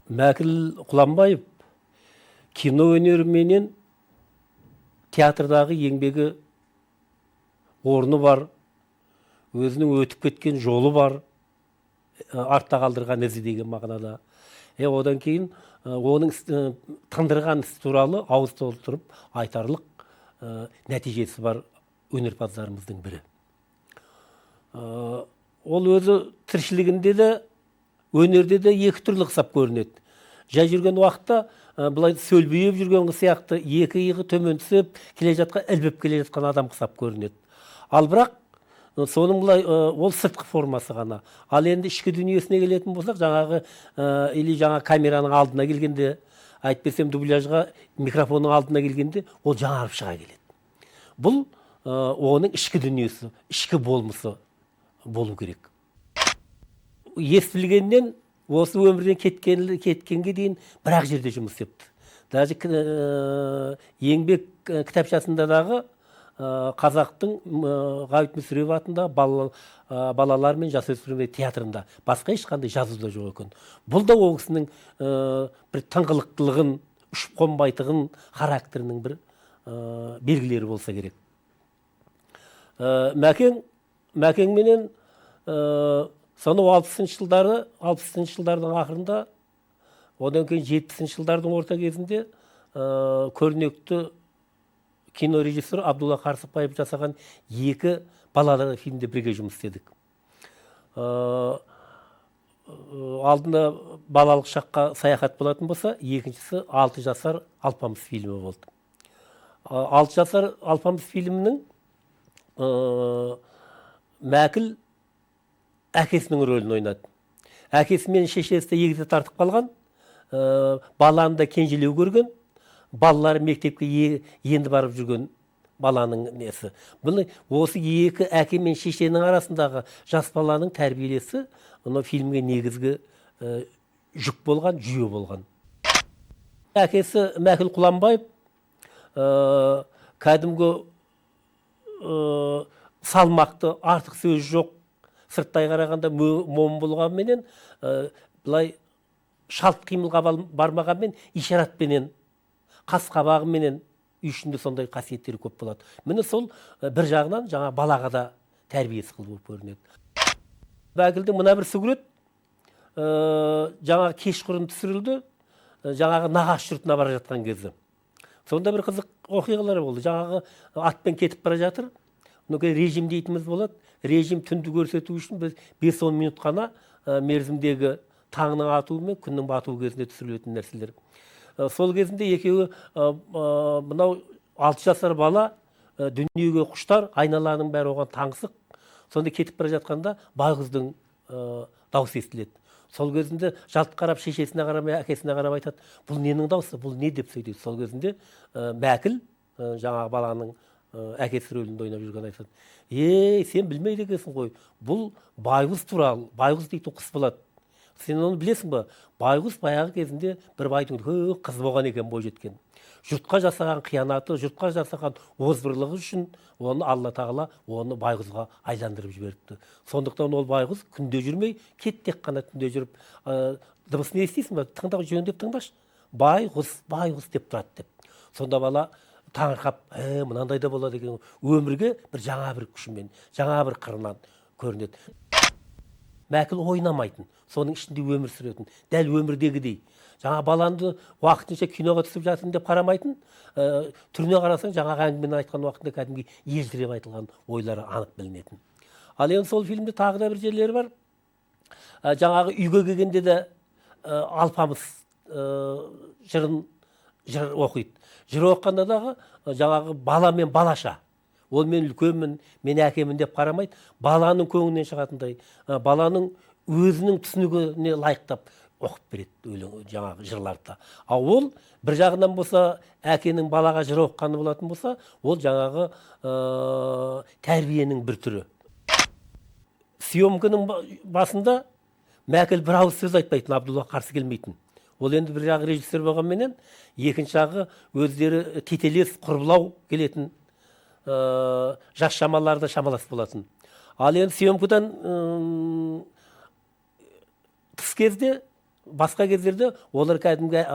Мәкіл Құланбаев кино өнері менен театрдағы еңбегі орны бар, өзінің өтіп кеткен жолы бар, артта қалдырған ізі деген мағынада. Одан кейін оның тындырған іс туралы ауыз толтырып айтарлық нәтижесі бар өнерпаздарымыздың бірі. Ол өзі тіршілігінде де, өнерде де екі түрлі қысап көрінеді. Жай жүрген уақытта былай сөлбиіп жүрген сияқты, екі иығы төмен түсіп келе жатқан, ілбіп келе жатқан адам қысап көрінеді. Ал бірақ соның былай ол сыртқы формасы ғана. Ал енді ішкі дүниесіне келетін болсақ, жаңағы или жаңа камераның алдына келгенде, әйтпесем дубляжға микрофонның алдына келгенде, ол жаңарып шыға келеді. Бұл оның ішкі дүниесі, ішкі болмысы болу керек. Ес білгеннен осы өмірден кеткенге дейін бір-ақ жерде жұмыс істепті. Даже еңбек кітапшасында дағы қазақтың Ғабит Мүсірепов атындағы балалар мен жасөспірімдер театрында басқа ешқандай жазу да жоқ екен. Бұл да ол кісінің бір тыңғылықтылығын, ұшып қонбайтығын, характерінің бір белгілері болса керек. Мәкең менен сонау 60-шы жылдары, 60-шы жылдардың ақырында, одан кейін 70-ші жылдардың орта кезінде көрнекті кинорежиссер Абдулла Қарсықбаев жасаған екі балалар фильмде бірге жұмыс істедік. Алдында балалық шаққа саяхат болатын болса, екіншісі 6 жасар Алпамыс фильмі болды. 6 жасар Алпамыс фильмінің Мәкіл әкесінің рөлін ойнады. Әкесі мен шешесі де егде тартып қалған, баланы да кенжелеу көрген, балалары мектепке енді барып жүрген баланың несі. Бұны осы екі әке мен шешенің арасындағы жас баланың тәрбиелесі мына фильмге негізгі жүк болған, жүйе болған. Әкесі Мәкіл Құланбаев кәдімгі салмақты, артық сөз жоқ, сырттай қарағанда мом болғанменен, былай шалт қимылға бармағанмен, ишаратпенен, қас қабағыменен үй ішінде сондай қасиеттері көп болады. Міне сол бір жағынан жаңа балаға да тәрбиесі қылып болып көрінеді. Мәкілдің мына бір сурет жаңағы кешқұрым түсірілді, жаңағы нағашы жұртына бара жатқан кезі. Сонда бір қызық оқиғалар болды. Жаңағы атпен кетіп бара жатыр. Мұны режим дейтініміз болады. Режим түнді көрсету үшін біз 5-10 минут қана мерзімдегі таңның атуы мен күннің батуы кезінде түсірілетін нәрселер. Сол кезінде екеуі мынау 6 жасар бала дүниеге құштар, айналаның бәрі оған таңсық. Сонда кетіп бара жатқанда байғыздың дауысы естіледі. Сол кезінде жалт қарап шешесіне қарамай, әкесіне қарап айтады: бұл ненің дауысы, бұл не деп сөйлейді. Сол кезінде Мәкіл жаңағы баланың әкесі рөлінде ойнап жүрген айтады: ей, сен білмейді екенсің ғой, бұл байғұс туралы, байғұс дейтін құс болады. Сен оны білесің ба? Байғұс баяғы кезінде бір байдың үлкен қызы болған екен, бойжеткен. Жұртқа жасаған қиянаты, жұртқа жасаған озбырлығы үшін оны Алла Тағала оны байғұсқа айландырып жіберіпті. Сондықтан ол байғұс күнде жүрмей, кет тек қана түнде жүріп, дыбысын естисің ба? Тыңда, жөндеп тыңдашы. Байғұс, байғұс деп тұрады деп. Сонда бала таңырқап, мынандай да болады екен. Өмірге бір жаңа бір күшімен, жаңа бір қырынан көрінеді. Мәкіл ойнамайтын, соның ішінде өмір сүретін, дәл өмірдегідей. Жаңа баланды уақытынша киноға түсіп жатырмын деп қарамайтын, түріне қарасаң, жаңағы әңгімені айтқан уақытында кәдімгі елжіреп айтылған ойлары анық білінетін. Ал енді сол фильмде тағы да бір жерлері бар. Жаңағы үйге келгенде де Алпамыс жырын жыр оқиды. Жыр оқығанда дағы жаңағы бала мен балаша. Ол мен үлкенмін, мен әкемін деп қарамайды. Баланың көңілінен шығатындай, баланың өзінің түсінігіне лайықтап оқып береді өлең, жаңағы жырларды. Ал ол бір жағынан болса, әкенің балаға жыр оқығаны болатын болса, ол жаңағы тәрбиенің бір түрі. Съемканың басында Мәкіл бір ауыз сөз айтпайтын, Абдулла қарсы келмейтін. Ол енді бір жағы режиссер болғанменен, екінші жағы өздері тетелес, құрбылау келетін, жас шамалары да шамалас болатын. Ал енді съемкадан тыс кезде Басқа кездерде олар кәдімгі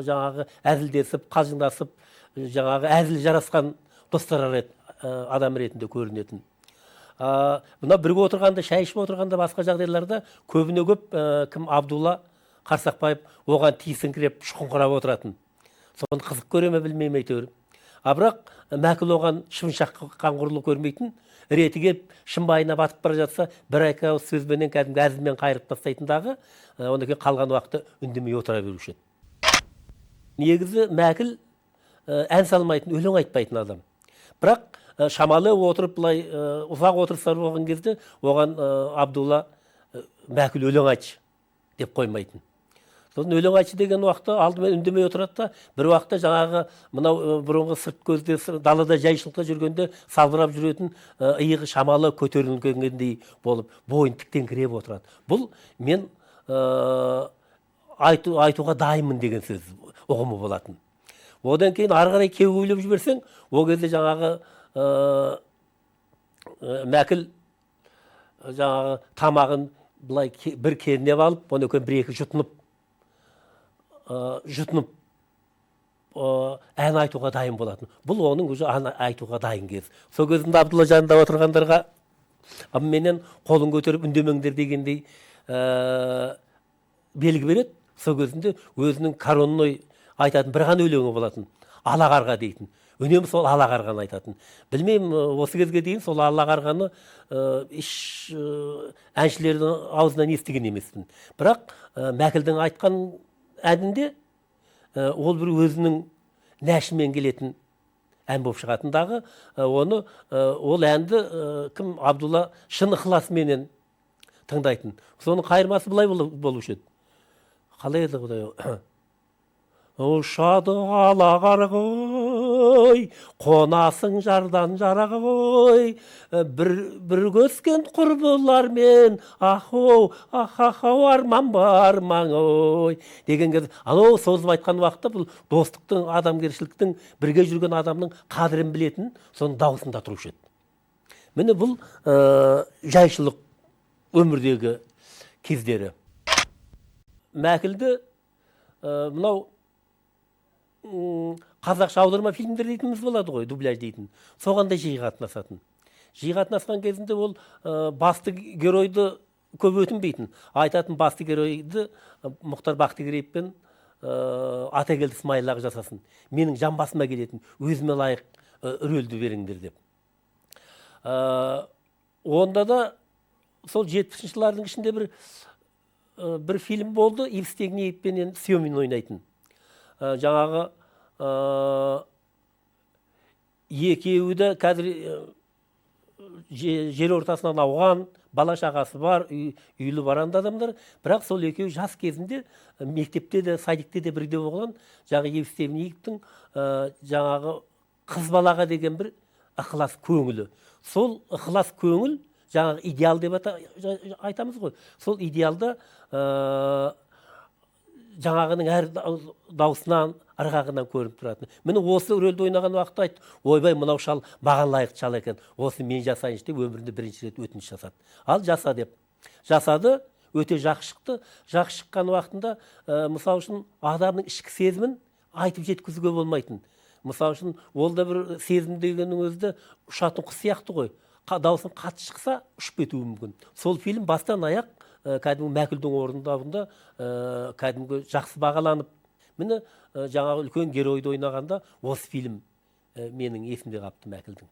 жаңағы әзілдесіп, қалжыңдасып, жаңағы әзіл жарасқан достар адам ретінде көрінетін. Мына бірге отырғанда, шай ішіп отырғанда, басқа жағдайларда көбіне көп кім Абдулла Қарсақбаев оған тиісіңкіреп, шұқыңқырап отыратын. Соны қызық көре ме білмеймін әйтеуір. А бірақ Мәкіл оған шыбын шаққан құрлы көрмейтін, реті келіп шымбайына батып бара жатса, бір екі ауыз сөзбенен кәдімгі әзілмен қайырып тастайтын дағы, одан кейін қалған уақытта үндемей отыра беруші еді. Негізі Мәкіл ән салмайтын, өлең айтпайтын адам. Бірақ шамалы отырып былай ұзақ отырыстар болған кезде оған Абдулла Мәкіл өлең айтшы деп қоймайтын. Сосын өлең айтшы деген уақытта алдымен үндемей отырады да, бір уақытта жаңағы мынау бұрынғы сырт көзде далада жайшылықта жүргенде салбырап жүретін иығы шамалы көтерілгендей болып бойын тіктеңкіреп отырады. Бұл мен айтуға дайынмын деген сөз ұғымы болатын. Одан кейін ары қарай кеуілеп жіберсең, ол кезде жаңағы Мәкіл жаңағы тамағын былай бір кернеп алып, одан кейін бір екі жұтынып ән айтуға дайын болатын. Бұл оның уже ән айтуға дайын кез. Сол кезінде Абдулла жанында отырғандарға ымменен қолын көтеріп үндемеңдер дегендей белгі береді. Сол кезінде өзінің коронной айтатын бір ғана өлеңі болатын. Ала қарға дейтін. Үнемі сол ала қарғаны айтатын. Білмеймін, осы кезге дейін сол ала қарғаны еш әншілердің аузынан естіген емеспін. Бірақ Мәкілдің айтқан әнінде ол бір өзінің нәшімен келетін ән болып шығатындағы, оны ол әнді кім Абдулла шын ықыласыменен тыңдайтын. Соның қайырмасы былай болушы еді. Қалай еді құдай? Ұшады ала қарғой, қонасың жардан жарағой, бір көскен құрбылармен, ахоу, ахахау, арман бар маңой деген кезде, анау созып айтқан уақытта бұл достықтың, адамгершіліктің, бірге жүрген адамның қадірін білетін соның дауысында тұрушы еді. Міне бұл жайшылық өмірдегі кездері. Мәкілді мынау қазақша аударма фильмдер дейтініміз болады ғой, дубляж дейтін. Соған да жиі қатынасатын. Жиі қатынасқан кезінде ол басты геройды көп өтінбейтін. Айтатын басты геройды Мұхтар Бақтыгереев пен Атагелді Смайыл аға жасасын. Менің жан басыма келетін, өзіме лайық рөлді беріңдер деп. Онда да сол 70-ші жылдардың ішінде бір фильм болды, Евстигнеев пенен Семин ойнайтын. Жаңағы екеуі де қазір жер ортасынан ауған, бала шағасы бар, үйлі баранды адамдар, бірақ сол екеуі жас кезінде мектепте де, садикте де бірге болған, жаңағы Евстигнеевтің жаңағы қыз балаға деген бір ықылас көңілі. Сол ықылас көңіл жаңағы идеал деп айтамыз ғой. Сол идеалда жаңағының әр дауысынан, ырғағынан көрініп тұратын. Міне осы рөлді ойнаған уақытта айтты, ойбай, мынау шал маған лайықты шал екен, осы мен жасайыншы деп өмірінде бірінші рет өтініш жасады. Ал жаса деп. Жасады, өте жақсы шықты. Жақсы шыққан уақытында, мысал үшін, адамның ішкі сезімін айтып жеткізуге болмайтын. Мысал үшін, ол да бір сезім дегеннің өзі де ұшатын құс сияқты ғой. Дауысың қатты шықса, ұшып кетуі мүмкін. Сол фильм бастан аяқ кәдімгі Мәкілдің орындауында кәдімгі жақсы бағаланып, міне жаңағы үлкен геройды ойнағанда осы фильм менің есімде қалыпты Мәкілдің.